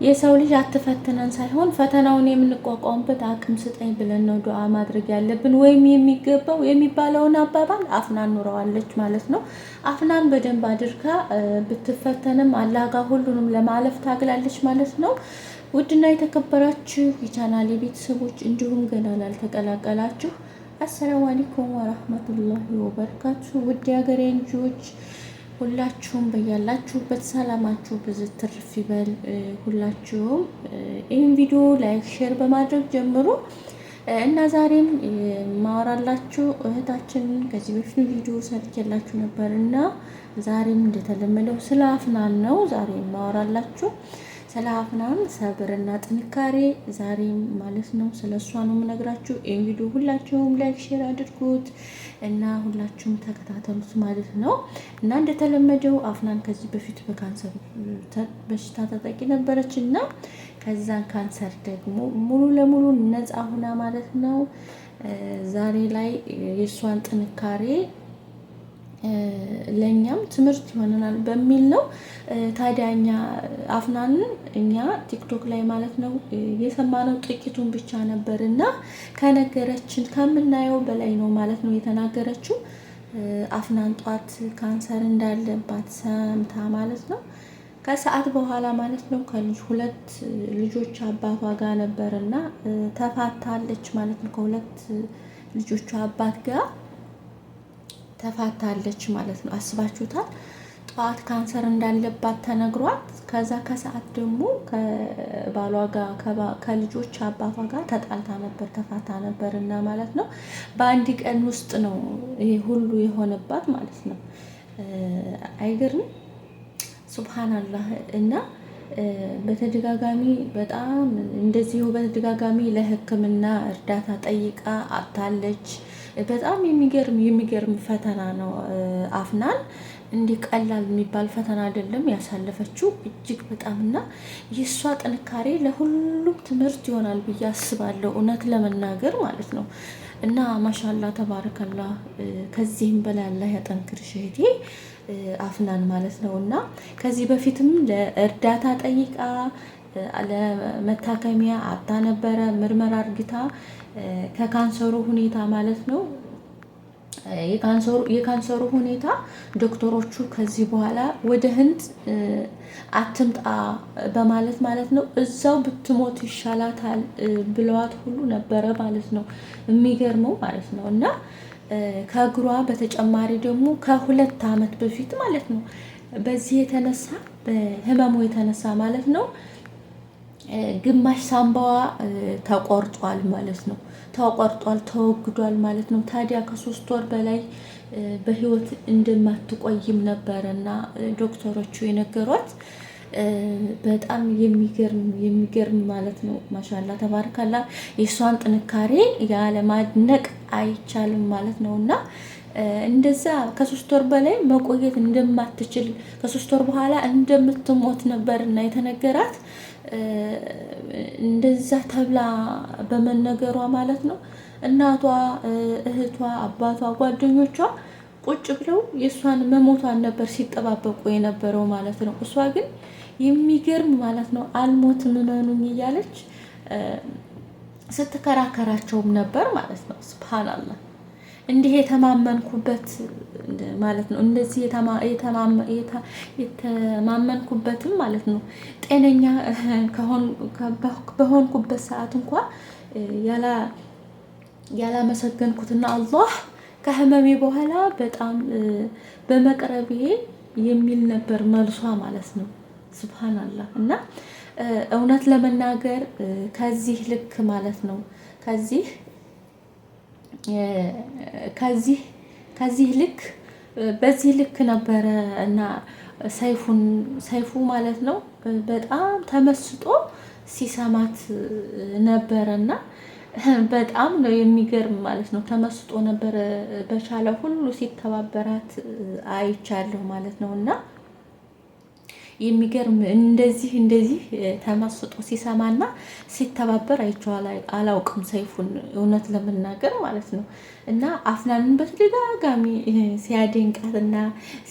የሰው ልጅ አትፈትነን ሳይሆን ፈተናውን የምንቋቋምበት አቅም ስጠኝ ብለን ነው ዱዓ ማድረግ ያለብን ወይም የሚገባው የሚባለውን አባባል አፍናን ኑረዋለች ማለት ነው። አፍናን በደንብ አድርጋ ብትፈተንም አላህ ጋር ሁሉንም ለማለፍ ታግላለች ማለት ነው። ውድና የተከበራችሁ የቻናሌ ቤተሰቦች እንዲሁም ገና ላልተቀላቀላችሁ አሰላሙ አለይኩም ወራህመቱላሂ ወበረካቱ። ውድ የሀገሬ ልጆች ሁላችሁም በያላችሁበት ሰላማችሁ ብዙ ትርፍ ይበል። ሁላችሁም ይህን ቪዲዮ like፣ share በማድረግ ጀምሩ እና ዛሬም ማወራላችሁ እህታችንን ከዚህ በፊት ቪዲዮ ሰርቼላችሁ ነበር እና ዛሬም እንደተለመደው ስለ አፍናን ነው ዛሬ ማወራላችሁ ስለ አፍናን ሰብርና ጥንካሬ ዛሬም ማለት ነው ስለ እሷ ነው የምነግራችሁ። ይህን ቪዲዮ ሁላችሁም like share አድርጉት እና ሁላችሁም ተከታተሉት ማለት ነው። እና እንደተለመደው አፍናን ከዚህ በፊት በካንሰር በሽታ ተጠቂ ነበረች እና ከዛን ካንሰር ደግሞ ሙሉ ለሙሉ ነፃ ሁና ማለት ነው ዛሬ ላይ የእሷን ጥንካሬ ለእኛም ትምህርት ይሆነናል በሚል ነው። ታዲያ እኛ አፍናንን እኛ ቲክቶክ ላይ ማለት ነው የሰማነው ጥቂቱን ብቻ ነበር እና ከነገረችን ከምናየው በላይ ነው ማለት ነው የተናገረችው። አፍናን ጧት ካንሰር እንዳለባት ሰምታ ማለት ነው ከሰዓት በኋላ ማለት ነው ከልጅ ሁለት ልጆች አባቷ ጋር ነበር እና ተፋታለች ማለት ነው ከሁለት ልጆቿ አባት ጋር ተፋታለች ማለት ነው። አስባችሁታል? ጠዋት ካንሰር እንዳለባት ተነግሯት ከዛ ከሰዓት ደግሞ ከባሏ ጋር ከልጆች አባቷ ጋር ተጣልታ ነበር፣ ተፋታ ነበር እና ማለት ነው በአንድ ቀን ውስጥ ነው ይሄ ሁሉ የሆነባት ማለት ነው። አይገርም? ሱብሃናላህ እና በተደጋጋሚ በጣም እንደዚሁ በተደጋጋሚ ለሕክምና እርዳታ ጠይቃ አታለች። በጣም የሚገርም የሚገርም ፈተና ነው። አፍናን እንዲህ ቀላል የሚባል ፈተና አይደለም ያሳለፈችው እጅግ በጣም እና የእሷ ጥንካሬ ለሁሉም ትምህርት ይሆናል ብዬ አስባለሁ፣ እውነት ለመናገር ማለት ነው። እና ማሻላ ተባረከላ፣ ከዚህም በላይ አላህ ያጠንክርሽ እህቴ አፍናን ማለት ነው። እና ከዚህ በፊትም ለእርዳታ ጠይቃ ለመታከሚያ አታ ነበረ ምርመራ አርግታ ከካንሰሩ ሁኔታ ማለት ነው የካንሰሩ ሁኔታ ዶክተሮቹ ከዚህ በኋላ ወደ ህንድ አትምጣ በማለት ማለት ነው እዛው ብትሞት ይሻላታል ብለዋት ሁሉ ነበረ ማለት ነው። የሚገርመው ማለት ነው እና ከእግሯ በተጨማሪ ደግሞ ከ2 ዓመት በፊት ማለት ነው በዚህ የተነሳ በህመሙ የተነሳ ማለት ነው ግማሽ ሳምባዋ ተቆርጧል ማለት ነው። ተቆርጧል ተወግዷል ማለት ነው። ታዲያ ከ3 ወር በላይ በህይወት እንደማትቆይም ነበረ እና ዶክተሮቹ የነገሯት። በጣም የሚገርም የሚገርም ማለት ነው። ማሻላ ተባረካላ። የእሷን ጥንካሬ ያለማድነቅ አይቻልም ማለት ነው እና እንደዛ ከ3 ወር በላይ መቆየት እንደማትችል ከ3 ወር በኋላ እንደምትሞት ነበር እና የተነገራት። እንደዛ ተብላ በመነገሯ ማለት ነው እናቷ፣ እህቷ፣ አባቷ፣ ጓደኞቿ ቁጭ ብለው የእሷን መሞቷን ነበር ሲጠባበቁ የነበረው ማለት ነው። እሷ ግን የሚገርም ማለት ነው አልሞትም እመኑኝ እያለች ስትከራከራቸውም ነበር ማለት ነው። ሱብሃንአላህ እንዲህ የተማመንኩበት ማለት ነው። እንደዚህ የተማመንኩበትም ማለት ነው ጤነኛ በሆንኩበት ሰዓት እንኳ ያላመሰገንኩትና አላህ ከህመሜ በኋላ በጣም በመቅረቤ የሚል ነበር መልሷ ማለት ነው። ሱብሃንአላህ እና እውነት ለመናገር ከዚህ ልክ ማለት ነው ከዚህ ከዚህ ከዚህ ልክ በዚህ ልክ ነበረ እና ሰይፉን ሰይፉ ማለት ነው በጣም ተመስጦ ሲሰማት ነበረና በጣም ነው የሚገርም ማለት ነው። ተመስጦ ነበረ በቻለ ሁሉ ሲተባበራት አይቻለሁ ማለት ነው። እና የሚገርም እንደዚህ እንደዚህ ተመስጦ ሲሰማና ሲተባበር አይቼው አላውቅም ሰይፉን እውነት ለመናገር ማለት ነው። እና አፍናንን በተደጋጋሚ ሲያደንቃትና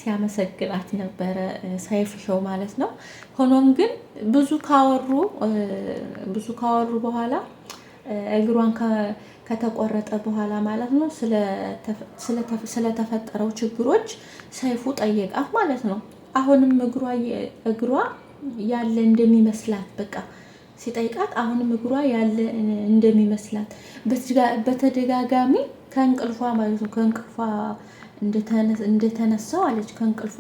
ሲያመሰግናት ነበረ ሰይፍ ሾው ማለት ነው። ሆኖም ግን ብዙ ካወሩ ብዙ ካወሩ በኋላ እግሯን ከተቆረጠ በኋላ ማለት ነው ስለተፈጠረው ችግሮች ሰይፉ ጠየቃት ማለት ነው። አሁንም እግሯ ያለ እንደሚመስላት በቃ ሲጠይቃት አሁንም እግሯ ያለ እንደሚመስላት በተደጋጋሚ ከእንቅልፏ ማለት ነው ከእንቅልፏ እንደተነሳው አለች ከእንቅልፏ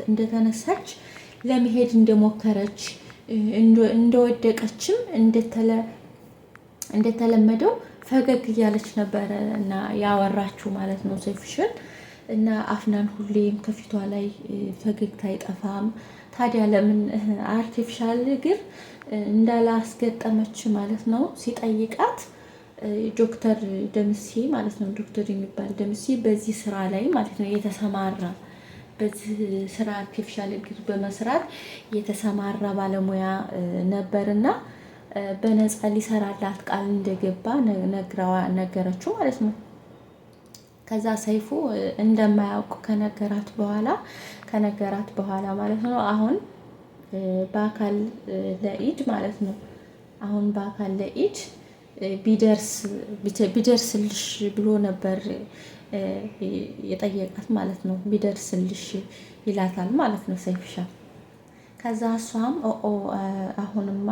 እንደተነሳች ለመሄድ እንደሞከረች እንደወደቀችም እንደተለመደው ፈገግ እያለች ነበረ እና ያወራችው ማለት ነው ሰይፍሽን እና አፍናን ሁሌም ከፊቷ ላይ ፈገግታ አይጠፋም። ታዲያ ለምን artificial እግር እንዳላስገጠመች ማለት ነው ሲጠይቃት ዶክተር ደምሴ ማለት ነው ዶክተር የሚባል ደምሴ በዚህ ስራ ላይ ማለት ነው የተሰማራ በዚህ ስራ artificial እግር በመስራት የተሰማራ ባለሙያ ነበርና በነፃ ሊሰራላት ቃል እንደገባ ነገረችው ማለት ነው። ከዛ ሰይፉ እንደማያውቅ ከነገራት በኋላ ማለት ነው አሁን በአካል ለኢድ ማለት ነው አሁን በአካል ለኢድ ቢደርስልሽ ብሎ ነበር የጠየቃት ማለት ነው። ቢደርስልሽ ይላታል ማለት ነው ሰይፍሻ። ከዛ እሷም ኦ አሁንማ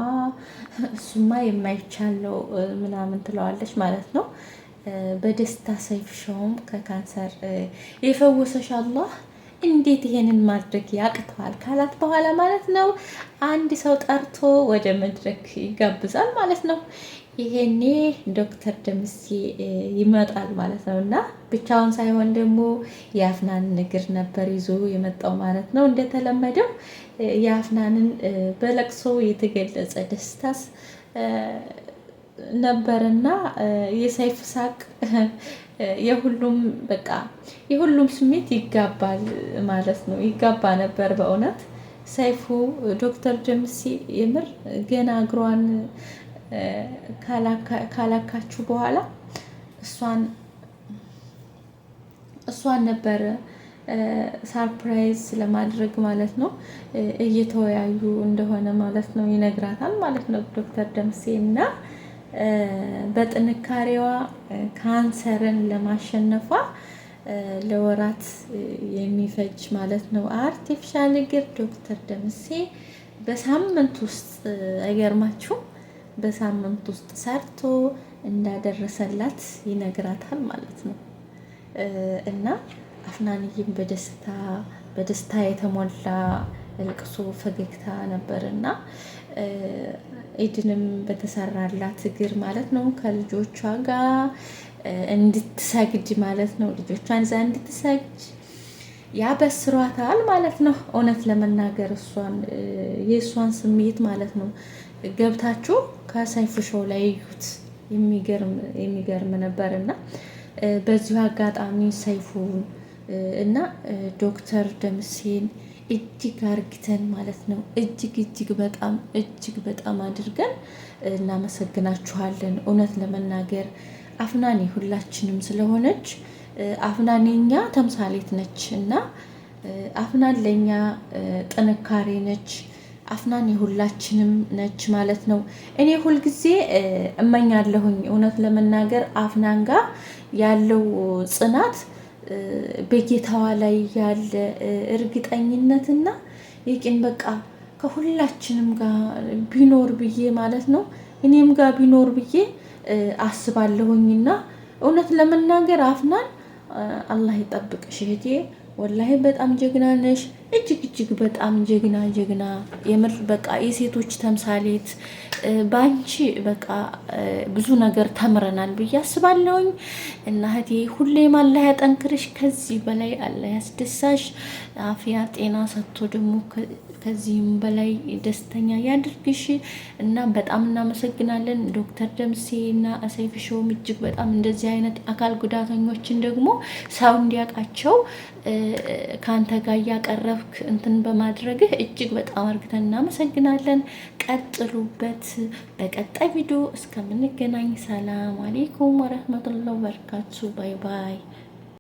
እሱማ የማይቻለው ምናምን ትለዋለች ማለት ነው። በደስታ ሰይፍሻውም ከካንሰር የፈወሰሽ አላህ እንዴት ይሄንን ማድረግ ያቅተዋል ካላት በኋላ ማለት ነው አንድ ሰው ጠርቶ ወደ መድረክ ይጋብዛል ማለት ነው። ይሄኔ ዶክተር ደምሴ ይመጣል ማለት ነው። እና ብቻውን ሳይሆን ደግሞ የአፍናን እግር ነበር ይዞ የመጣው ማለት ነው። እንደተለመደው የአፍናንን በለቅሶ የተገለጸ ደስታስ ነበርና የሰይፍ ሳቅ የሁሉም በቃ የሁሉም ስሜት ይጋባል ማለት ነው። ይጋባ ነበር በእውነት ሰይፉ ዶክተር ደምሴ የምር ገና እግሯን ካላካችሁ በኋላ እሷን ነበረ surprise ለማድረግ ማለት ነው እየተወያዩ እንደሆነ ማለት ነው ይነግራታል ማለት ነው ዶክተር ደምሴ እና በጥንካሬዋ ካንሰርን ለማሸነፏ ለወራት የሚፈጅ ማለት ነው artificial እግር ዶክተር ደምሴ በሳምንት ውስጥ አይገርማችሁም? በሳምንት ውስጥ ሰርቶ እንዳደረሰላት ይነግራታል ማለት ነው። እና አፍናንዬም በደስታ በደስታ የተሞላ እልቅሶ ፈገግታ ነበር እና ኤድንም በተሰራላት እግር ማለት ነው ከልጆቿ ጋር እንድትሰግድ ማለት ነው ልጆቿን ይዛ እንድትሰግድ ያበስሯታል ማለት ነው። እውነት ለመናገር እሷን የእሷን ስሜት ማለት ነው ገብታችሁ ከሰይፉ ሾው ላይ እዩት። የሚገርም ነበር እና በዚሁ አጋጣሚ ሰይፉን እና ዶክተር ደምሴን እጅግ አርግተን ማለት ነው እጅግ እጅግ በጣም እጅግ በጣም አድርገን እናመሰግናችኋለን። እውነት ለመናገር አፍናኔ ሁላችንም ስለሆነች አፍናኔ እኛ ተምሳሌት ነች እና አፍናን ለእኛ ጥንካሬ ነች። አፍናን የሁላችንም ነች ማለት ነው። እኔ ሁልጊዜ እመኛለሁኝ እውነት ለመናገር አፍናን ጋር ያለው ጽናት በጌታዋ ላይ ያለ እርግጠኝነትና የቂን በቃ ከሁላችንም ጋር ቢኖር ብዬ ማለት ነው እኔም ጋር ቢኖር ብዬ አስባለሁኝና እውነት ለመናገር አፍናን አላህ ይጠብቅሽ እህቴ። ወላሂ በጣም ጀግና ነሽ። እጅግ እጅግ በጣም ጀግና ጀግና፣ የምር በቃ የሴቶች ተምሳሌት በአንቺ በቃ ብዙ ነገር ተምረናል ብዬ አስባለሁኝ። እና እህቴ ሁሌም አላህ ያጠንክርሽ፣ ከዚህ በላይ አላህ ያስደሳሽ፣ አፍያ ጤና ሰጥቶ ደግሞ ከዚህም በላይ ደስተኛ ያድርግሽ። እና በጣም እናመሰግናለን ዶክተር ደምሴ እና ሰይፍ ሾውም እጅግ በጣም እንደዚህ አይነት አካል ጉዳተኞችን ደግሞ ሰው እንዲያውቃቸው ከአንተ ጋር እያቀረብክ እያቀረብክ እንትን በማድረግህ እጅግ በጣም አርግተን እናመሰግናለን። ቀጥሉበት። በቀጣይ ቪዲዮ እስከምንገናኝ سلام عليكم ورحمة الله وبركاته። bye bye።